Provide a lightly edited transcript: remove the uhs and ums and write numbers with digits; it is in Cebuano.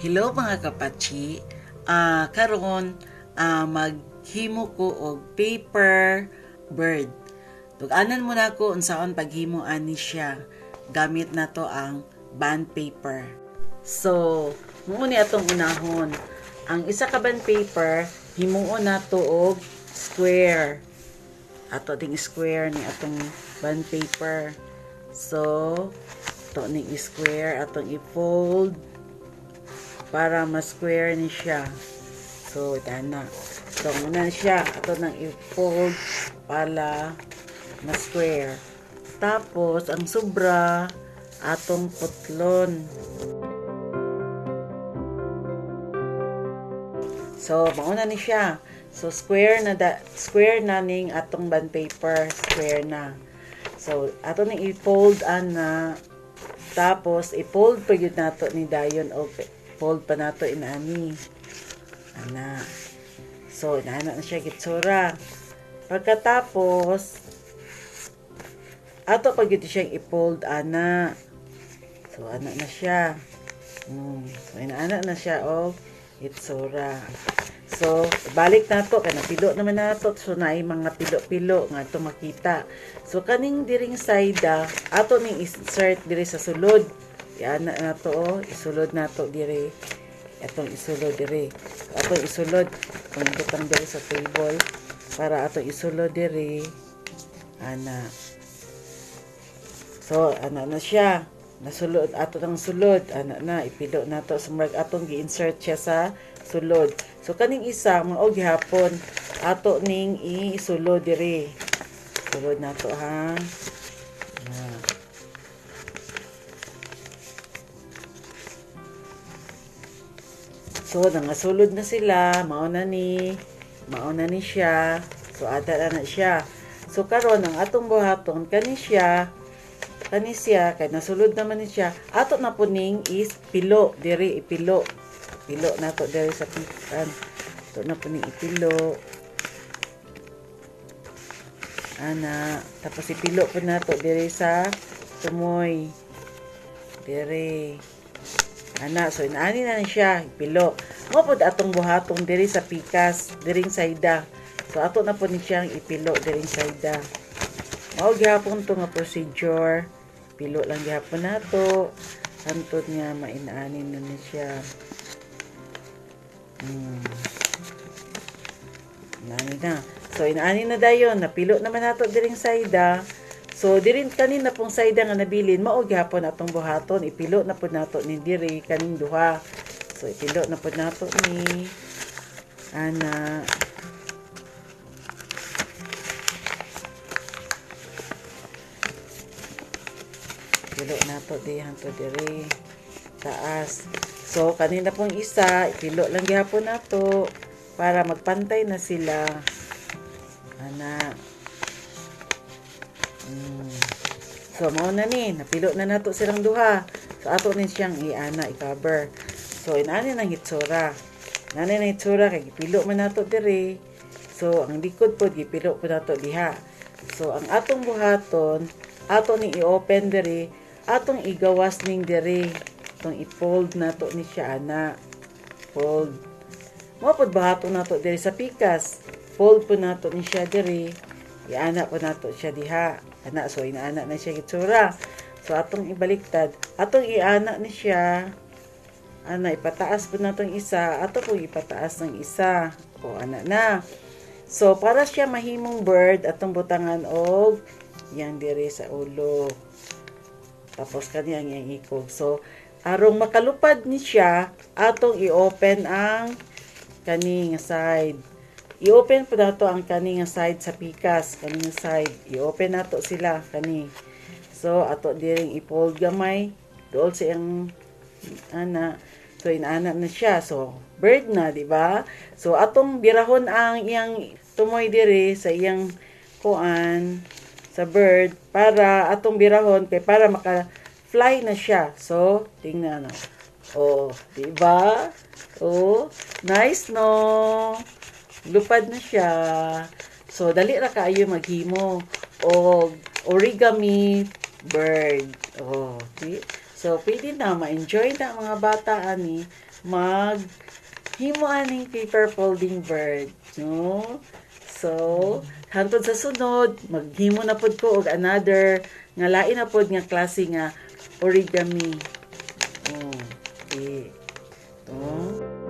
Hello mga kapatsi, karon maghimo ko og paper bird. Tug-anan mo na ko unsaon paghimo ani siya. Gamit nato ang bond paper. So, mao ni atong unahon. Ang isa ka bond paper himuon nato og square. Ato ding square ni atong bond paper. So, to ning square atong i-fold para ma-square ni siya. So, dana. So, muna siya. Ato nang i-fold para ma-square. Tapos, ang sobra, atong putlon. So, mauna ni siya. So, square na, square na ning atong bond paper. Square na. So, ato ning i-fold ana. Tapos, i-fold pa yun nato ni dayon o fold pa nato inani. Ana. So, inaana na siya gitsura. Pagkatapos, ato pa gyud siyang i-fold ana. So, ana na siya. So, inaana na siya og itsura. So, balik nato kay napilo naman nato. So, naay mga pilo-pilo nga ato makita. So, kaning diring side, ato ning insert diri sa sulod. Iana nato oh, isulod nato diri. Atong isulod diri. So, atong isulod kung butang diri sa table para atong isulod diri. Ana. So, ana na siya. Nasulod ato nang sulod, ana na ipilo nato sa murag atong gi-insert siya sa sulod. So kaning isa mao gihapon ato ning isulod diri. Sulod nato ha. Na. So nangasulod na sila, mao na ni siya. So ada na siya. So karon ang atong buhaton kani siya kay nasulod naman ni siya. Ato na po ning is pilo diri, ipilo. Pilo nato diri sa pikan. Ato na po ning ipilo. Ana, tapos ipilo po nato diri sa tumoy. Diri. Ana, so inaani na ni siya, ipilo. Mao pod atong buhaton diri sa pikas, diring sayda. So ato na po ni siyang ipilo diring sayda. Mao gihapon to nga procedure. Pilo lang gihapon nato. Hantod nga mainaani na ni siya. Inaani na. So inaani na dayon, napilo naman nato diring sayda. So dirin kanin na pong sayda nga nabilin, mao gihapon atong buhaton, ipilo na pud nato ni diri kaning duha. So ipilo na pud nato ni ana. Pilo nato di hanto diri taas. So kanina pong isa, ipilo lang gihapon nato para magpantay na sila. Ana. So mao na ni, napilo na nato silang duha. So ato ni siyang iana i-cover. So inaani nang hitsura. Inaani nang hitsura kay gipilo man nato diri. So ang likod pod gipilo pod nato diha. So ang atong buhaton, ato ning i-open diri, atong igawas ning diri. Atong i-fold nato ni siya ana. Fold. Mao pod buhaton nato diri sa pikas. Fold po nato ni siya diri. Iana po nato siya diha. Ana, so inaana na siya gitsura. So atong ibaliktad, atong iana ni siya. Ana, ipataas po natong isa, ato po ipataas ng isa. O ana na. So para siya mahimong bird, atong butangan og yang diri sa ulo. Tapos kani ang iyang ikog. So arong makalupad ni siya, atong i-open ang kaning side. I-open po nato ang kaning side sa pikas, kaning side. I-open nato sila kani. So ato diring i-fold gamay dool sa iyang ana. So inaana na siya. So bird na, di ba? So atong birahon ang iyang tumoy diri sa iyang kuan sa bird para atong birahon kay para maka-fly na siya. So tingnan na. Oh, di ba? Oh, nice no. Lupad na siya. So dali ra kaayo maghimo og origami bird. Oh, di? So pwede na ma-enjoy na mga bata ani. Mag himo aning paper folding bird, no? So, hantod sa sunod, maghimo na pod ko og another nga lain na pod nga klase nga origami. Oh, okay. Oh.